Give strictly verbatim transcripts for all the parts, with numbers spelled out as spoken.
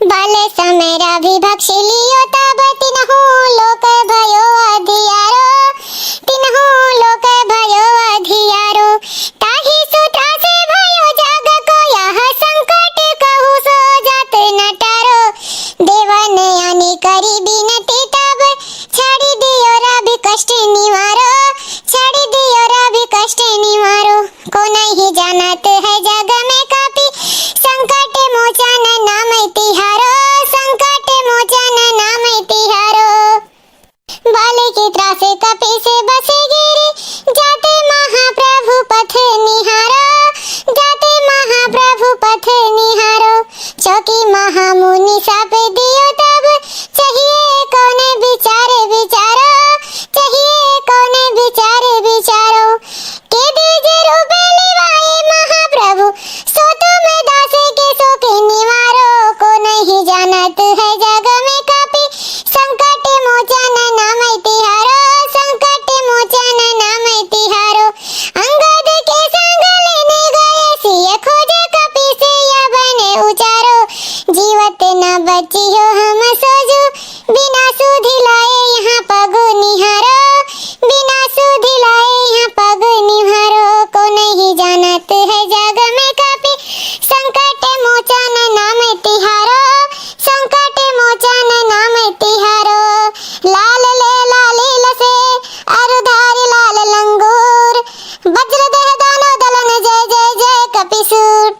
बल समरा भी भक्ष लियो तब तिनहु लोक भयो अधियारो, तिनहु लोक भयो अधियारो। ताहि सो त्रास भयो जग को यह संकट कहु सो जात न टारो। देवन आनि करी बिनती तब छाड़ि दियो रवि कष्ट निवारो, छाड़ि दियो रवि कष्ट निवारो। को नहीं जानत है जग में कापी, संकट मोचन नाम तिहारो, संकट मोचन नाम तिहारो। बल के त्रास कपि से बस गिरि, जाते महाप्रभु पथ निहारो, जाते महाप्रभु पथ निहारो। चौकी महामुनि साप दियो तब, चाहिए कौन विचार विचारो, चाहिए कौन विचार विचारो। के द्विज रूप लिवाए महाप्रभु, सो तुम दास के शोक निवारो। को नहीं जानत है जग में कापी, संकट मोचन नाम तिहारो, संकट मोचन नाम तिहारो। अंगद के संग लेने गए सिय खोज कपि से यह बन उचारो। जीवत न बचियो हम सोजु, बिना सुधि लाए यहाँ पग निहारो, बिना सुधि लाए यहाँ पग निहारो। को नहीं जानत है जग में कापी, संकट मोचन नाम तिहारो, संकट मोचन नाम तिहारो। लाल लेला लील से अरु धारी लाल लंगूर, वज्र देह दानो दलन जय जय जय कपिसूर।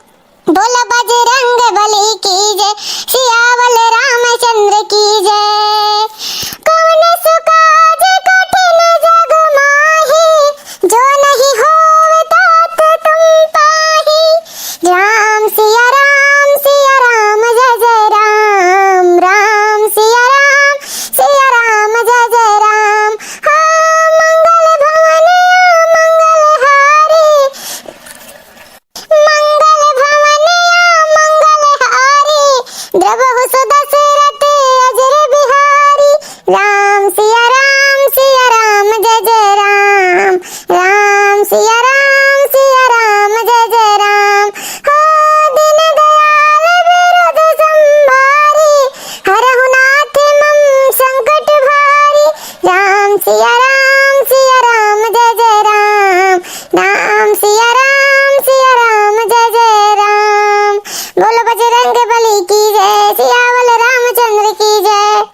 बोल बजरंग बली की जय, सियावल रामचंद्र की जय। कौन सो काज कठिन जग माही, जो नहीं होवे तात तुम पाही। राम सिया राम सिया राम जय जय राम, राम सिया राम सिया राम जय जय राम। हाँ मंगल भवन मंगल हारी, मंगल भवन या मंगल हारी, द्रवहु सो दशरथ अजर बिहारी। राम सिया राम सिया राम जय जय राम, राम सिया राम सिया राम जय जय राम। हो दीन दयाल विरद संभारी, हरहु नाथ मम संकट भारी। राम सिया राम सिया राम जय जय राम, राम सिया राम सिया राम जय जय राम। बोलो बजरंग बली की जय, सियावल रामचंद्र की जय।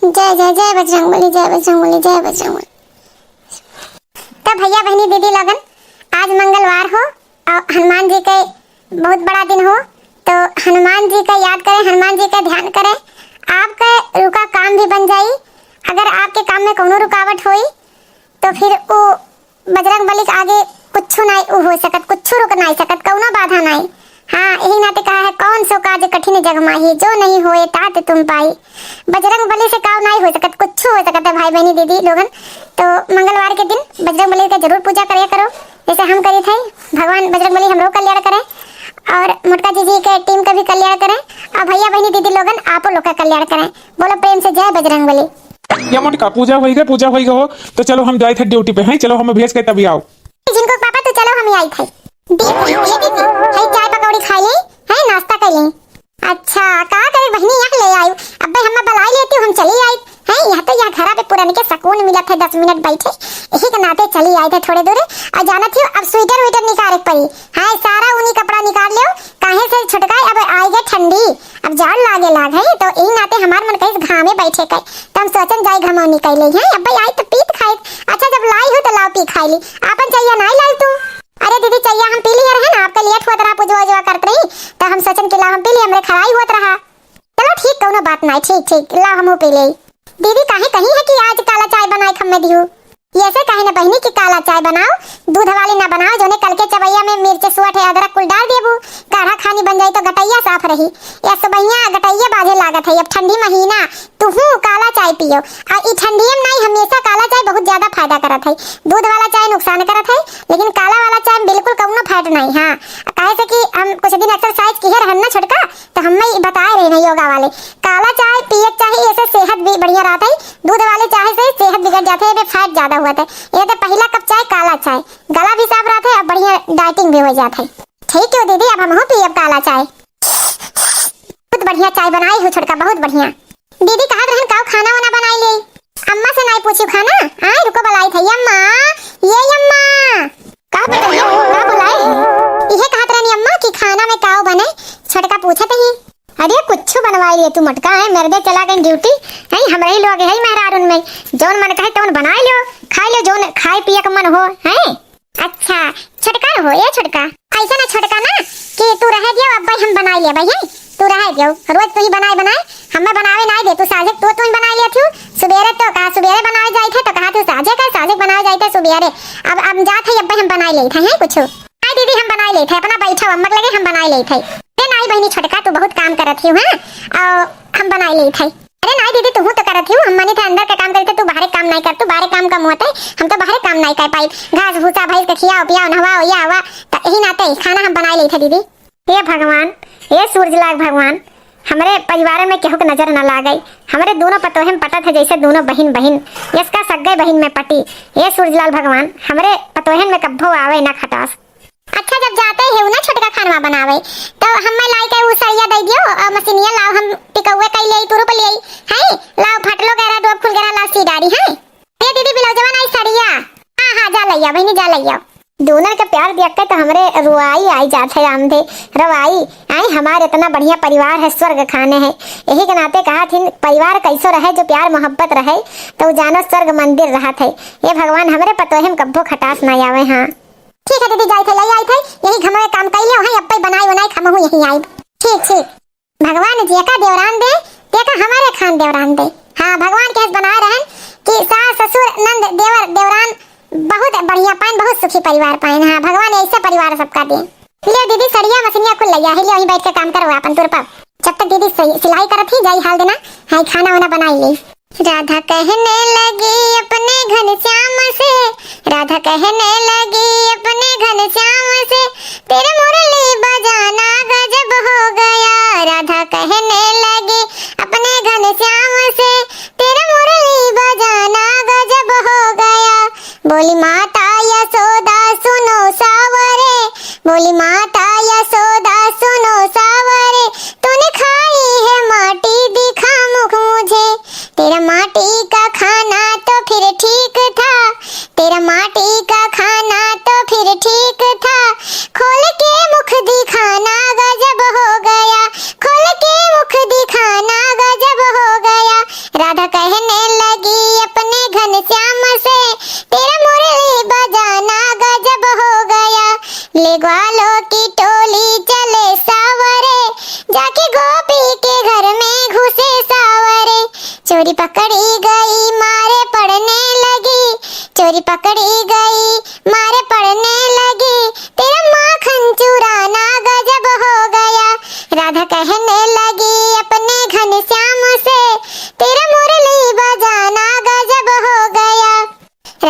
जय जय जय बजरंग बली, जय बजरंग बली, जय बजरंग बली। तो भैया बहनी दीदी लोगन, आज मंगलवार हो और हनुमान जी के बहुत बड़ा दिन हो, तो हनुमान जी का याद करें, हनुमान जी का ध्यान करें, आपका रुका काम भी बन जाई। अगर आपके काम में कौनो रुकावट होई तो फिर वो बजरंग बली के आगे कुछ नाई उ हो सकत, कुछ रुक नाई सकत, कौनो बाधा नाई। हाँ, यही नाते कहा है, कौन सो काज कठिन जग माही, जो नहीं होए तात तुम पाई। बजरंग बली से काव नाई हो सकत, कुछ हो सकत है भाई बहनी दीदी लोगन। तो मंगलवार के दिन बजरंग बली का जरूर पूजा करे करो, जैसे हम करी थे। भगवान बजरंग बली हमरो कल्याण करें और मोटका जीजी के टीम का भी कल्याण करें और भैया बहनी दीदी लोगन आपो लोग का कल्याण करें। बोलो प्रेम से जय बजरंग बली। या मोटका, पूजा होई गए, पूजा होई गए हो, तो चलो हम जाए थे ड्यूटी पे, हैं? चलो हमें भेज के तभी आओ। जिनको पापा तो चलो हम आई थे। दीदी, ये दीदी, है चाय पकौड़ी खाई ले, है नाश्ता कर ले। अच्छा, का करे बहनी, यहाँ ले आयु। अबे हम बलाई लेती हूँ, हम चली आई। हैं, यहाँ तो यहाँ घरा पे पुरन के सुकून मिलत है, दस मिनट बैठे, यही के नाते चली आई थे थोड़े दूर। और जानत ही अब स्वेटर वेटर निकाले के पड़ी। हाँ, सारा ऊनी कपड़ा निकाल लियो, काहे से छुटकाए, अब आई गए ठंडी, अब जाड़ लागे लाग है, तो यही नाते हमार मन कहिस घामे बैठे के, तो हम सोचन जाई घमौनी कैले हैं। अब आई तो पीत खाए। अच्छा, जब लाई हो तो लाओ पी खाई ली, आपन चैया नाई लाल तू। अरे दीदी, चैया हम पी लिए रहे ना, आपके लेट होत रहा, पूजवा उजवा करत रही, तो हम सोचन कि लाओ हम पी लिए, हमरे खराई होत रहा। चलो ठीक, कौनो बात नाई, ठीक ठीक, लाओ हमहू पी ले। दीदी काहे कही है कि आज काला चाय बनाए खम्मे दिहू? ऐसे काहे न बहिनी कि काला चाय बनाओ, दूध वाली ना बनाओ, जोने कल के चवैया में मिर्च, सुअट है, अदरक कुल डाल देबू, काढ़ा खानी बन जाई तो गटैया साफ रही। या सुबहिया गटैया बाजे लागत है, अब ठंडी महीना, तुहू काला चाय पियो। आ ई ठंडिये में नाई, हमेशा काला चाय बहुत ज्यादा फायदा करत है। दूध वाला चाय नुकसान करत है, लेकिन काला वाला चाय में बिल्कुल कौनो फैट नाई। हाँ, काहे से कि हम कुछ दिन एक्सरसाइज किहे रहन ना छोटका, तो हमें ई बताए रहे ना योगा वाले, काला चाय पिए के चाही, ऐसे सेहत भी बढ़िया रहत है। दूध वाले चाय से सेहत बिगड़ जात है, एमे फैट ज्यादा होत है। ये तो पहला कप चाय काला चाय, गला भी साफ रहत है और बढ़िया डाइटिंग भी हो जात है। ठीक हो दीदी, अब हमहू पियब काला चाय। बहुत बढ़िया चाय बनाए हो छोटका, बहुत बढ़िया। दीदी कहत रहन काउ खाना वाना बनाई ले। अम्मा से नाई पूछी खाना। आए रुको बलाई थे। अम्मा, ये अम्मा। का बताइए, का बोलाई? इहे कहत रहनी अम्मा कि खाना में काउ बने, छोटका पूछत ही। अरे कुछ बनवाई ले तू मोटका है, मेरे दे चला गई ड्यूटी। है हमरे ही लोग है मेहरारून में, जौन मन कहे तौन बनाई लो, खाई लो जौन खाए पिए के मन हो, है। अच्छा, छोटका हो, ए छोटका, ऐसा ना छोटका ना कि तू रहे दियो, अब भाई हम बनाई ले भाई, हैं? तू रहे दियो, रोज तू ही बनाए बनाए, हमें बनावे ना दे, तू साझे तू तू ही बनाई ले थू, सुबेरे तो कहा सुबेरे बनावे जाई थे, तो कहा तू साझे का साझे बनावे जाई थे सुबेरे, अब अब जात है, अब भाई हम बनाई ले थे, हैं कुछ? आई दीदी हम बनाई ले थे, अपना बैठा अम्मक लगे हम बनाई ले थे। अरे नाई बहनी छोटका, तू बहुत काम करत ही, हैं? और हम बनाई ले थे। अरे नाई दीदी, तुहू तो करत ही, हम मानी थे अंदर के काम करी थे, तू बाहरे काम नाई कर, तू बाहरे काम कम होते, हम तो बाहरे काम नाई कर पाई, घास भूसा भैंस के खियाओ पियाओ नहवाओ या आवा, तो यही नाते खाना हम बनाई ले थे दीदी। हे भगवान, हे सूरज लाग भगवान, हमरे परिवार में केहू के नजर न लागे, हमरे दोनों पतोहन पटत है जैसे दोनों बहिन बहिन, इसका सग्गे बहिन में पटी। हे सूरजलाल भगवान, हमरे पतोहन में कब्बो आवे ना खटास। अच्छा, जब जाते है ना छोटका खानवा बनावे, तो हमें लाई के उ सरिया दे दियो और मशीनिया लाओ, हम टिकौए कई ले तुरुप ले, हैं? लाओ फटलो गेरा डोब खुल गेरा लाओ सी डारी, हैं? ए दीदी, ब्लाउजवा नाई सड़िया। हाँ, हाँ, जा लइया, बहिनी, जा लइया। दोनों के प्यार देख के तो हमरे रुआई आई जात है, आमदे रुआई। आई, हमार इतना बढ़िया परिवार है, स्वर्ग खाने है। यही के नाते कहा थिन, परिवार कैसो रहे, जो प्यार मोहब्बत रहे, तो जानो स्वर्ग मंदिर रहत है। ये भगवान, हमरे पतोहे में कब्बो खटास ना आवे। हाँ, ठीक है दीदी, जाई थे, ले आई थे, यही घमवे काम कर लियो है, अब बनाई उनाई खमहू यही आई। ठीक, ठीक। भगवान जेका देवरान दे, तेका हमारे खान देवरान दे। हाँ, भगवान के हंस बनाए रहन कि सास, ससुर, नंद, देवर, देवरान बहुत बढ़िया पाइन, बहुत सुखी परिवार पाइन। हाँ, भगवान ऐसे परिवार सबका दे। लियो दीदी, सड़िया मशीनिया कुल लइया है, लियो वहीं बैठ के काम करो अपन तुरपा। जब तक दीदी सि-, सिलाई करत ही, जाई हाल देना, हाँ, खाना वाना बनाई ले। राधा कहने लगी अपने घनश्याम से, राधा कहने लगी अपने घनश्याम से, "तेरा मुरली बजाना गजब हो गया।" राधा कहने लगी अपने घनश्याम से, "तेरा मुरली बजाना गजब हो गया।" बोली माता यशोदा सुनो सावरे, बोली माता यशोदा सुनो सावरे, "तूने खाई है माटी दिखा मुख मुझे।" तेरा माटी का खाना तो फिर ठीक था, तेरा माटी का खाना तो फिर ठीक था, खोल के मुख दिखाना गजब हो गया, खोल के मुख दिखाना गजब हो गया। राधा कहने लगी अपने घनश्याम से, "तेरा मुरली बजाना गजब हो गया।" ले ग्वालों की टोली चले सावरे, जाके गोपी के घर में घुसे सावरे। चोरी पकड़ी गई, मारे पड़ने लगी, चोरी पकड़ी गई, मारे पड़ने लगी। "तेरा माखन चुराना गजब हो गया।" राधा कहने लगी अपने घनश्याम से, "तेरा मुरली बजाना गजब हो गया।"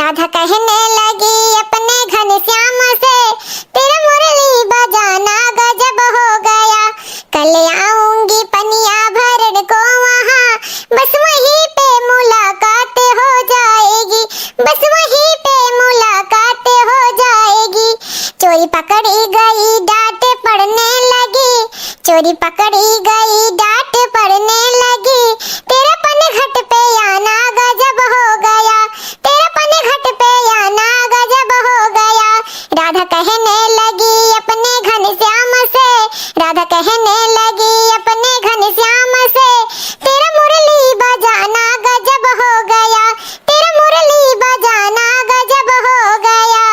राधा कहने लगी अपने घनश्याम से, "तेरा मुरली बजाना गजब हो गया। कल आऊंगी पनिया भरन को वहाँ, बस वहीं पे मुलाकात हो जाएगी, बस वहीं पे मुलाकात हो जाएगी।" चोरी पकड़ी गई, डांट पड़ने लगी, चोरी पकड़ी गई, डांट पड़ने लगी। "तेरा पनघट पे आना गजब हो गया, तेरा पनघट पे आना गजब हो गया।" राधा कहने लगी अपने घनश्याम से, राधा कहने लगी अपने घनश्याम से, "तेरा मुरली बजाना गजब हो गया, तेरा मुरली बजाना गजब हो गया।"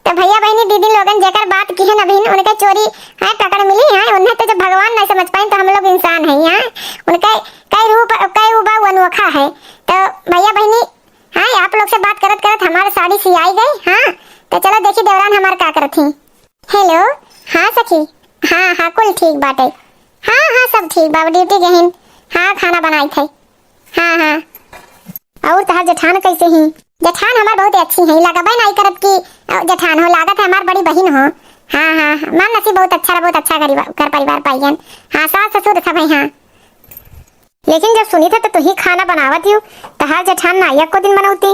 तो भैया बहिनी दीदी लोगन जेकर बात की है न बहिन, उनके चोरी है पकड़ मिली है, उन्हें तो जब भगवान नहीं समझ पाए तो हम लोग इंसान हैं यहाँ। उनके कई रूप, कई रूप अनोखा है। तो भैया बहिनी, हाँ, आप लोग से बात करत करत हमार साड़ी सियाई गई। हाँ, तो चलो देखी देवरान हमार का करत ही। हेलो, हाँ सखी, हाँ हाँ कुल ठीक बाटे। हाँ हाँ सब ठीक बा, ड्यूटी गहिन। हाँ, खाना बनाई थे। हाँ हाँ। और तहार जेठान कैसे ही? जेठान हमार बहुत अच्छी है, लगबे नहीं करत कि अ, जेठान हो, लागत है हमार बड़ी बहिन हो। हाँ हाँ, हमार नसीब बहुत अच्छा रहा, बहुत अच्छा गरीब घर परिवार पाइयन। हाँ, सास ससुर सब है। हाँ, लेकिन जब सुनी थे तो तुही खाना बनावत यू, तहार जेठान ना एको दिन बनौती।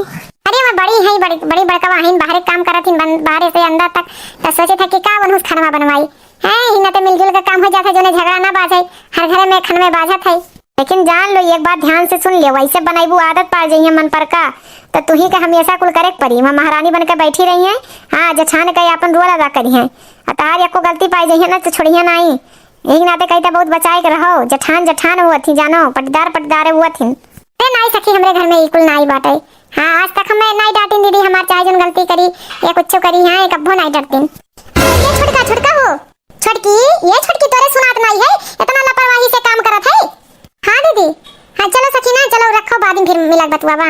अरे वो बड़ी है, बड़ी बड़ी बड़का वाहिन, बाहरे काम करत ही, बाहरे से अंदर तक। तो सोचे थे कि का बनूस खाना बनवाई, हैं, इही नाते मिलजुल के काम होइ जात है, जउने झगड़ा ना बाझे, हर घरे में खनवे बाझत है। लेकिन जान लो, एक बात ध्यान से सुन लियो, वैसे बनैबू आदत पाड़ जइहे मन पर का, तो तुही के हमेशा कुल करे के पड़ी। वहाँ महारानी बन के बैठी रही हैं, हाँ, जेठान के अपन रोल अदा करी हैं। आ तहार एको गलती पाई जइहे ना, तो छोड़िहे नाई। यही नाते कही तो बहुत बचाए के रहो, जेठान जेठान हुआ थी जानो, पटदार पटदार हुआ थी। अरे नाई सखी, हमरे घर में ई कुल नाई बाटे। हाँ, आज तक हमें नाई डांटिन दीदी, हमार चाहे जौन गलती करी या कुछ करी, हाँ, एक अब्बो नाई डरतिन। ये छोटका, छोटका हो, छोटकी, ये छोटकी तोरे सुनात नाई है, इतना लापरवाही से काम करत है। हाँ दीदी, हाँ चलो सखी ना, चलो रखो, बाद में फिर मिलक बतुआबा।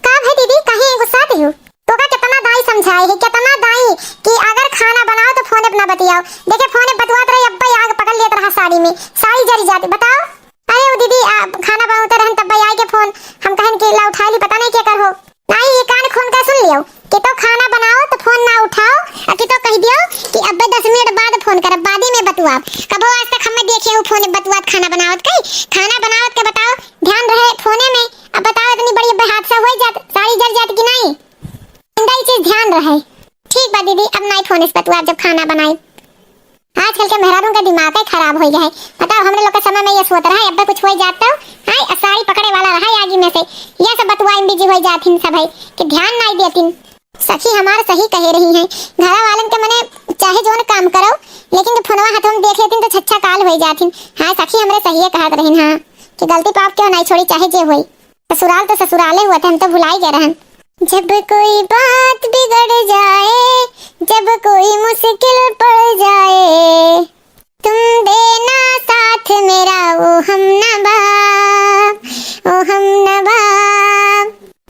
का भाई दीदी, काहे गुस्सात हो? तोका कितना दाई समझाए है, कितना दाई कि अगर खाना बनाओ तो फोने पे ना बतियाओ। देखे फोने पे बतुआत रही, अब्बे आग पकड़ लेत रहा साड़ी में, साड़ी जरी जाती। बताओ, अरे वो दीदी, आ, खाना बनाते रहन तब आई के फोन, हम कहन कि ला उठा ली, पता नहीं क्या कर हो। नाई, ये कान खोन का सुन लियो कि तो खाना बनाओ तो फोन ना उठाओ, और कि तो कह दियो कि अब्बे दस मिनट बाद फोन करब, बादी में बतुआब। कबो आज तक हमें देखे हो फोन बतुआत खाना बनावत कई? खाना बनावत के बताओ, ध्यान रहे फोने में। अब बताओ, इतनी बड़ी अब्बे हादसा हो जात, साड़ी जल जात कि नहीं? इंदा ई चीज ध्यान रहे। ठीक बा दीदी, अब नाई फोन इस बतुआब जब खाना बनाई। आजकल के मेहरारू का दिमाग ही खराब हो गया है। बताओ, हमरे लोग के समय में ये सोच रहा है, अब्बे कुछ हो जात तो, हाँ, साड़ी पकड़े वाला रहा आगी में से, ये सब बतुआ में बिजी हो जात हिन सब है कि ध्यान नाई देतिन। सखी हमार सही कहे रही हैं, घरा वालन के मने चाहे जौन काम करो, लेकिन जब फोनवा हाथ में देख लेतिन तो छच्छा काल हो जात हिन। हाँ सखी, हमरे सही कहत रहिन, हाँ, कि गलती पाप क्यों नाई छोड़ी, चाहे जे होई। ससुराल तो ससुराले हुआ था, हम तो भुलाई गए रहन। जब कोई बात बिगड़ जाए, जब कोई मुश्किल पड़ जाए, तुम देना साथ मेरा, वो हम नवा, वो हम नवा।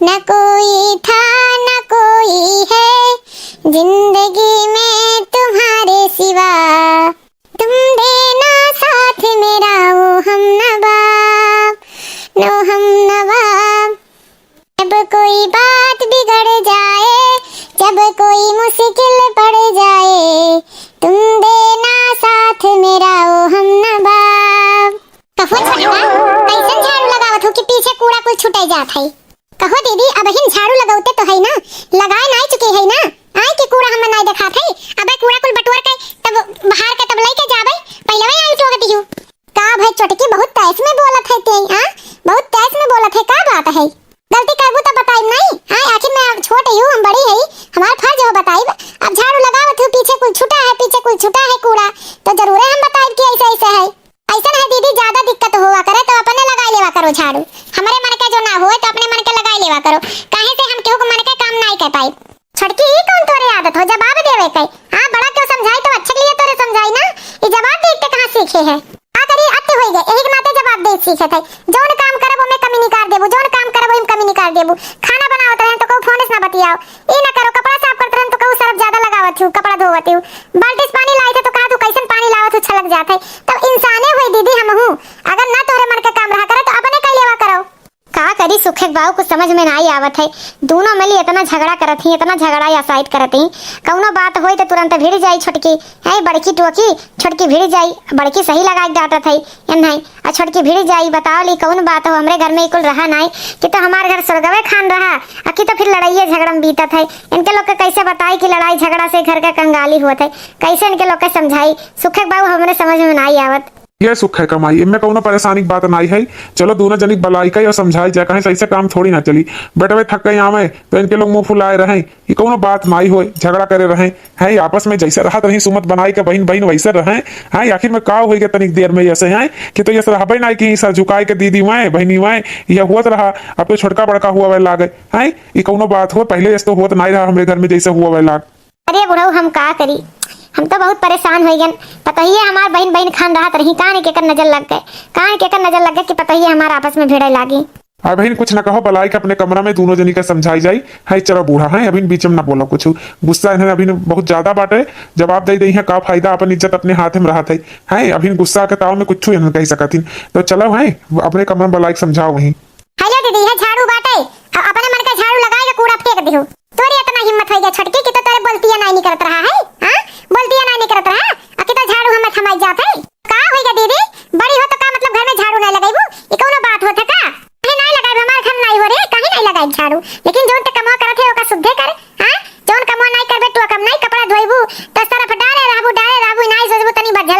न कोई था, न कोई है जिंदगी में तुम्हारे सिवा। तुम देना साथ मेरा, वो हम नवा, वो हम नवा। जब कोई बात बिगड़ जाए, जब कोई मुश्किल पड़ जाए, तुम देना साथ मेरा, वो हम नवा। कहो छोटका, कैसन झाड़ू लगावत हो कि पीछे कूड़ा कुल छूटे जात है? कहो दीदी, अबहिन झाड़ू लगौते तो है ना, लगाए नाई चुके है ना, आए के कूड़ा हमें नाई देखात है। अबे कूड़ा कुल बटोर के तब बहार के तब लेके जाबे, पहले वही आई टोक दियो। का भाई छोटकी, बहुत तेज में बोलत है ते, आ? बहुत तेज में बोलत है, का बात है? गलती करबू तब बताइब नाई, आए आखिर मैं छोट ही हूँ, हम बड़ी है, हमार फर्ज हो बताइब। अब झाड़ू लगावत हूँ, पीछे कुल छूटा है, पीछे कुल छूटा है कूड़ा, तो जरूरे हम बताइब कि ऐसे ऐसे है। ऐसन है दीदी, ज्यादा दिक्कत हुआ करे तो अपने लगाई लेवा करो झाड़ू, हमरे मन के जो ना होए तो अपने मन के लगाई लेवा करो, काहे से हम केहू के मन के काम नाई कर पाई। छोटकी, ई कौन तोरे आदत हो जवाब देवे के? हाँ, बड़ा क्यों समझाई तो अच्छे के लिए तोरे समझाई ना, ई जवाब दे के कहाँ सीखे है? का करी, अति होई गए, यही के नाते जवाब दे सीखे थे। जौन काम करब ओमे कमी निकाल देबू, जौन काम करब ओमे कमी निकाल देबू। खाना बनावत रहे तो कहू फोन से ना बतियाओ, ई ना करो, कपड़ा साफ करत रहन तो कहू सरफ ज्यादा लगावत हूँ, कपड़ा धोवत हूँ, बाल्टी से पानी लाइत है तो कहा तू कैसन पानी लावत हूँ, छलक जात है। तब इंसाने हुई दीदी हमहू, अगर ना तोहरे मन के काम रहा करे तो अपने कई लेवा करो। का करी सुखे बाऊ, कुछ समझ में नाई आवत है, दोनों मिली इतना झगड़ा करत ही, इतना झगड़ा या साइड करत ही। कौनो बात होई तो तुरंत भिड़ जाई छोटकी, है बड़की टोकी, छोटकी भिड़ जाई, बड़की सही लगाई डांटत है, एन है। आ छोटकी भिड़ जाई, बताओ ली कौन बात हो, हमरे घर में ई कुल रहा नाई, कि तो हमार घर स्वर्गवे खान रहा, आ कि तो फिर लड़ाइये झगड़ा में बीतत है। इनके लोग के कैसे बताई कि लड़ाई झगड़ा से घर का कंगाली होत है, कैसे इनके लोग के समझाई? सुखे बाऊ, हमरे समझ में नाई आवत। ये सुख है कमाई, इनमें कौनो परेशानी की बात नाई है। चलो दोनों जनी बलाई का और समझाई जाए, कहीं से ऐसे काम थोड़ी ना चली। बेटवे थक गए आवे तो इनके लोग मुंह फुलाए रहे, ये कौनो बात नाई होए, झगड़ा करे रहे, हैं, आपस में जैसे रहत रही सुमत बनाई के बहिन बहिन वैसे रहे, हैं, आखिर में का होई गया तनिक देर में ऐसे, हैं, कि तो ऐसे रहबे नाई कि सर झुकाए के दीदी वै, बहिनी वै, यह होत रहा, अब तो छोटका बड़का हुआ वै लागे, हैं, ये कौनो बात हो, पहले ऐसे तो होत नाई रहा हमरे घर में जैसे हुआ वै लाग। अरे बुढ़ऊ, हम का करी, हम तो बहुत परेशान हो गन। पतोहिए हमार बहिन बहिन खान रहत रही, कान के कर नजर लग गए, कान के कर नजर लग गए कि पतोहिए हमार आपस में भिड़े लागी। अब बहिन कुछ न कहो, बलाई के अपने कमरा में दोनों जनी का समझाई जाई। है चलो बूढ़ा है, अभी बीच में ना बोलो कुछ, गुस्सा इन्हें अभी बहुत ज्यादा बाटे, जवाब दे दे है का फायदा, अपन इज्जत अपने हाथ में रहत है, है अभी गुस्सा के ताव में कुछ इन्हें कह सकत ही। तो चलो है अपने कमरा में बलाई के समझाओ वहीं। हेलो दीदी, यह झाड़ू बाटे, अब अपने मन के झाड़ू लगाए के कूड़ा फेंक दिहो। तोरे इतना हिम्मत होई गया छोटकी कि तो तोरे बोलतिया नाई निकरत रहा है, हाँ? बोलतिया नाई निकरत रहा, आ कि तो झाड़ू हमें थमाई जात है। का होई गया दीदी? बड़ी हो तो का मतलब घर में झाड़ू नाई लगेबू? ई कौनो बात होत है का? काहे नाई लगाई, हमार घर नाई हो रे, काहे नाई लगाई झाड़ू? लेकिन जौन ते कमवा करत है ओका सुद्धे कर, हाँ? जौन कमवा नाई करबे तो कम नाई कपड़ा धोइबू, तो सरफ डाले रहबू, डाले रहबू, नाई सोचबू तनी बार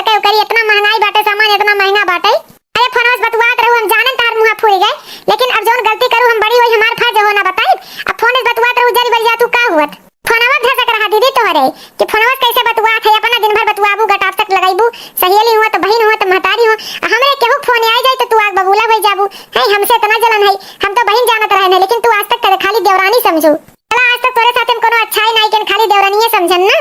ठीक है, लेकिन अब जौन गलती करू हम बड़ी होई, हमार फर्ज हो ना बताई। अब फोन से बतुआत रहू, जरी बरिया तू का हुअत? फोनवा धसक रहा दीदी तोहरे कि फोनवा से कैसे बतुआत है, अपना दिन भर बतुआबू, गटाप तक लगैबू, सहेली हुआ तो बहिन हुआ तो महतारी हुआ, आ हमरे केहू फोन आई जाई तो तू आग बबूला हो जाबू। है हमसे इतना जलन है, हम तो बहिन जानत रहे हैं, लेकिन तू आज तक कदे खाली देवरानी समझू। चला आज तक तोरे साथे हम कोनो अच्छाई नाई केन, खाली देवरानिये समझन ना।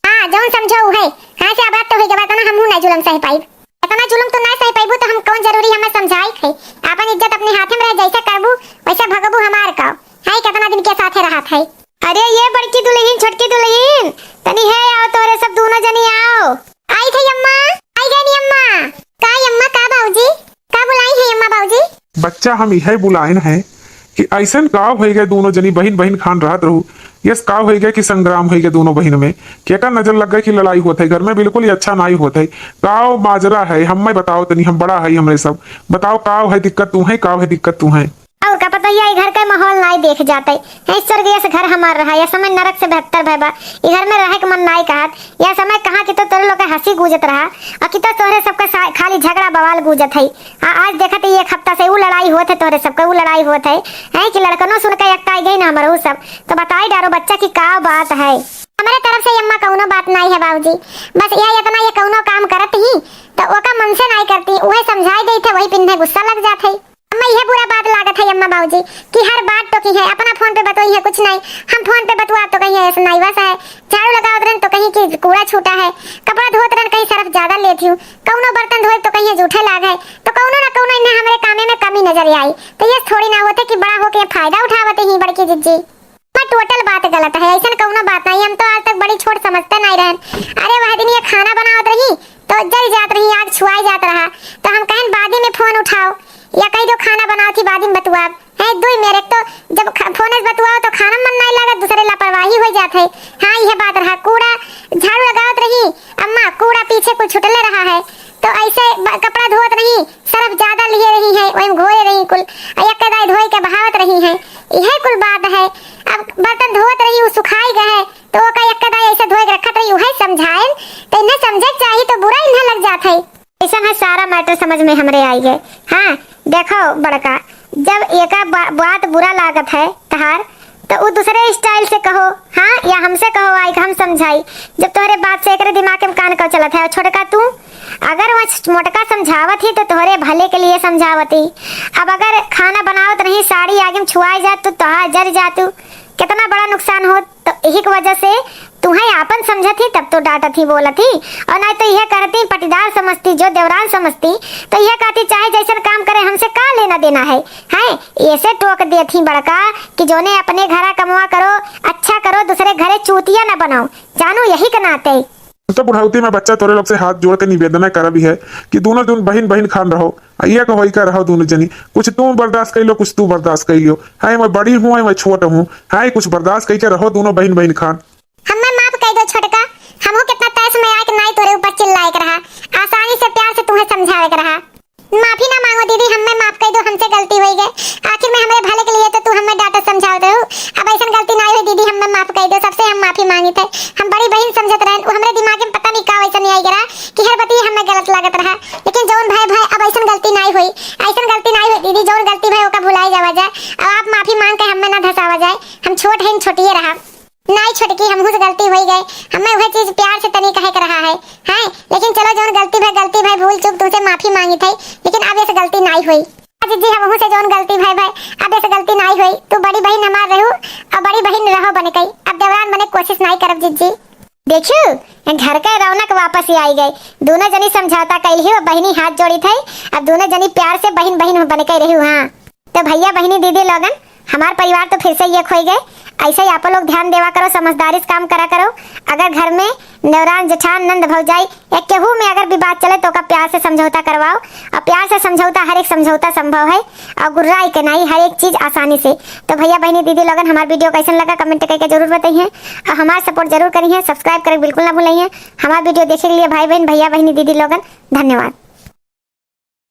हाँ, जौन समझो उहे। हाँ, से आबाद तो होई गवा, इतना हमहू ना जुलम सह पाइब। इतना जुलम तू ना सह पाइबू तो हम कौन जरूरी हमें समझाई थे। आपन इज्जत अपने हाथे में रहे, जैसे करबू वैसे भगबू हमार का। हाय, कितना दिन के साथे रहत है। अरे ये बड़की दुल्हन, छोटकी दुल्हन, तनी है आओ, तोरे सब दोनों जनी आओ। आई थे अम्मा, आई गई नी अम्मा। का अम्मा, का बाबूजी, का बुलाई है अम्मा बाबूजी? बच्चा, हम इहे बुलाइन है कि ऐसन का होई गए, दोनों जनी बहिन बहिन खान रहत रहू, यस का होई गए कि संग्राम होई गए दोनों बहिन में, केकर नजर लग गए कि लड़ाई होत है घर में, बिल्कुल ही अच्छा नाई होत है। का माजरा है, हमें बताओ तनी, हम बड़ा है हमरे सब, बताओ का है दिक्कत तू है, का है दिक्कत तू है? और का पता, ये घर का माहौल नाई देख जाते हैं, स्वर्गीय से घर हमार रहा, यह समय नरक से बेहतर भय बा, ये घर में रहे के मन नाई कहत, यह समय कहाँ की तो तोरे लोग के हंसी गूंजत रहा, और कि तो तोहरे सबका सा-, खाली झगड़ा बवाल गूंजत है। हाँ, आज देखत ही एक हफ्ता से ऊ लड़ाई होत है, तोहरे सबका ऊ लड़ाई होत है, हैं कि लड़कनों सुन के एकता गई ना हमर ऊ सब। तो बताई डारो बच्चा कि का बात है। हमारे तरफ से अम्मा कौनो बात नाई है बाबूजी, बस यह इतना ये कौनो काम करत ही तो ओका मन से नाई करती, उहे समझाई देत है, वही पिन्हे गुस्सा लग जात है। अम्मा, यह बुरा बात लागत है अम्मा बाबूजी कि हर बात टोकी है, अपना फोन पे बतोई है कुछ नाई, हम फोन पे बतुआ तो कहीं ऐसा नाई वैसा है, झाड़ू लगावत रहन तो कहीं कि कूड़ा छूटा है, कपड़ा धोत रहन कहीं सरफ ज्यादा लेत हूँ, कौनो बर्तन धोए तो कहीं जूठे लाग है, तो कौनो ना कौनो इन्हें हमरे कामे में कमी नजर आई। तो ये थोड़ी ना होते कि बड़ा होके फायदा उठावते ही बड़की जिज्जी। मैं टोटल बात गलत है, ऐसन कौनो बात नहीं, हम तो आज तक बड़ी छोट समझते नहीं रहन। अरे वह दिन ये खाना बनावत रही तो जल जात रही, आग छुआई जात रहा, तो हम कहन बादी में फोन उठाओ या कही दो खाना बनाओ थी बादी में बतुआब। है दुई मेरे तो जब ख-, फोन से बतुआओ तो खाना मन नहीं लागत, दूसरे लापरवाही हो जात है। हाँ, यह बात रहा, कूड़ा झाड़ू लगावत रही अम्मा, कूड़ा पीछे कुछ छुटले रहा है, तो ऐसे ब-, कपड़ा धोत रही, सरफ ज्यादा लिए रही है, वही में घोरे रही कुल, आ एक दाई धोए के बहावत रही है, यह कुल बात है। अब बर्तन धोत रही, वो सुखाई गए है, तो ओका एक दाई ऐसे धोए के रखत रही, उहे समझाएन, तो इन्हें समझे के चाही, तो बुरा इन्हें लग जात है। ऐसन है सारा मैटर समझ में हमरे आई गए। हाँ, देखो बड़का, जब एका बा-, बात बुरा लागत है तहार, तो उ दूसरे स्टाइल से कहो, हाँ, या हमसे कहो, आई हम समझाई। जब तोहरे बात से एकरे दिमाग में कान का चलत है, और छोटका तू, अगर वह मोटका समझावत ही तो तोहरे भले के लिए समझावत ही। अब अगर खाना बनावत नहीं, साड़ी आगे में छुआई जात तो तोहार जर जातू, कितना बड़ा नुकसान होत। तो यही की वजह से तुहें आपन समझत ही, तब तो डांटत ही, बोलत ही, और नहीं तो यह कहती पटीदार समझती, जो देवरान समझती, तो यह कहती चाहे जैसन काम करे, हमसे का लेना देना है, हैं? ऐसे टोक देत ही बड़का कि जोने अपने घरा कमवा करो, अच्छा करो, दूसरे घरे चूतिया न बनाओ, जानो यही के नाते। तो बुढ़ौती में बच्चा तोरे लोग से हाथ जोड़ के निवेदन करब ही है कि दोनों जन बहिन बहिन खान रहो, आ एक होई का रहो दोनों जनी, कुछ तू बर्दाश्त कर लो, कुछ तू बर्दाश्त कर लो, है मैं बड़ी हूँ, है मैं छोट हूँ, है कुछ बर्दाश्त करके रहो दोनों बहिन बहिन खान। हमें माफ कर दो छोटका, हमहू कितना तैस में आए कि नाई तोरे ऊपर चिल्लाए के रहा, आसानी से प्यार से तुम्हें समझावे के रहा। माफी ना मांगो दीदी, हमें माफ कर दो, हमसे गलती हो गई। आखिर में हमारे भले के लिए तो तू हमें डांटत समझावत रहू। अब ऐसन गलती नाई हुई दीदी, हमें माफ कर दो, सबसे हम माफी मांगी थे। हम बड़ी बहिन समझत रहन, वो हमरे दिमाग में पता नहीं का वैसा नहीं आई गिरा कि हर बतिये हमें गलत लागत रहा। लेकिन जौन भय भय, अब ऐसन गलती नाई हुई, ऐसन गलती नाई हुई दीदी, जौन गलती भय ओका भुलाई जावा जाए। अब आप माफी मांग के हमें ना धसावा जाए, हम छोट हैं, छोटिए रहा। नाई छोटकी, हमहू से गलती होई गए, हमें वह चीज प्यार से तनी कहे के रहा है, हैं? लेकिन चलो, जौन गलती भय, गलती भय, भूल चूक तुमसे माफी मांगी थे, लेकिन अब ऐसे गलती नाई हुई। आज जी, हमहू से जौन गलती भय भय, अब ऐसे गलती नाई हुई। तू बड़ी बहिन हमार रहू, और बड़ी बहिन रहो बने कई, अब देवरान बने कोशिश नाई करब जिज्जी। देखियो, घर के रौनक वापस ही आई गई। दोनों जनी समझौता कैल ही, वो बहिनी हाथ जोड़ी थे, अब दोनों जनी प्यार से बहिन बहिन बने के रहू। हाँ, तो भैया, बहिनी, दीदी लोगन, हमार परिवार तो फिर से एक होई गए। ऐसे ही आप लोग ध्यान देवा करो, समझदारी से काम करा करो। अगर घर में देवरान, जेठान, नंद, भौजाई या केहू में अगर विवाद चले तो ओका प्यार से समझौता करवाओ, और प्यार से समझौता, हर एक समझौता संभव है, और गुर्राई के नहीं, हर एक चीज आसानी से। तो भैया, बहिनी, दीदी लोगन, हमार वीडियो कैसन लगा, कमेंट करके जरूर बताइए, और हमार सपोर्ट जरूर करिए, सब्सक्राइब करे बिल्कुल ना भूलिए। हमार वीडियो देखे के लिए भाई बहन, भैया, बहिनी, दीदी लोगन, धन्यवाद।